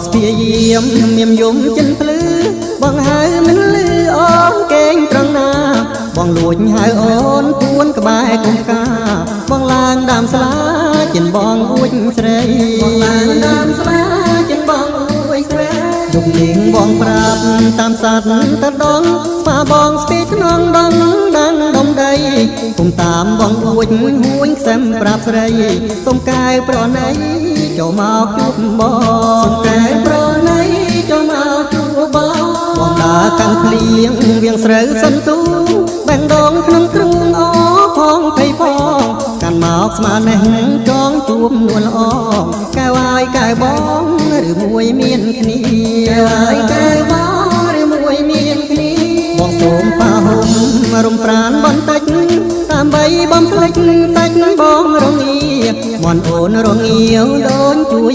ស្ពាយាមមៀមយំចិនភ្លឺបងហៅមិនលឺអូនកេងត្រង់ណាបងលួចហៅអូនពួនក្បែរគុំផ្កាបងឡើងដើមស្លាចិនបងអួចស្រីបងឡើងដើមស្លាចិនបងអួចស្រីយុគនាងបងប្រាប់តាមសត្វតដងស្វាបងស្ពីថ្នងដងដាំងដុំដីគុំតាមបងអួចហួញខ្សែមប្រាប់ស្រីសុំកែវប្រណីចូលមកជួបបងសុំកែវប្រណីចូលមកជួបបងបងដើរកាន់ភ្លៀងវៀងស្រូវសិនទូបែងដងក្នុងទ្រូងអផងភ័យផងកាន់មកស្មាននេះចងជួបនួនល្អកែវហើយកែវបងឬមួយមានគ្នាកែវហើយកែវបងឬមួយមានគ្នាបងសូមប៉ាហុំរំប្រានបន្តិចដើម្បីបំភ្លេចសាច់បងរងាមន់អូនរងាវដូនជួយ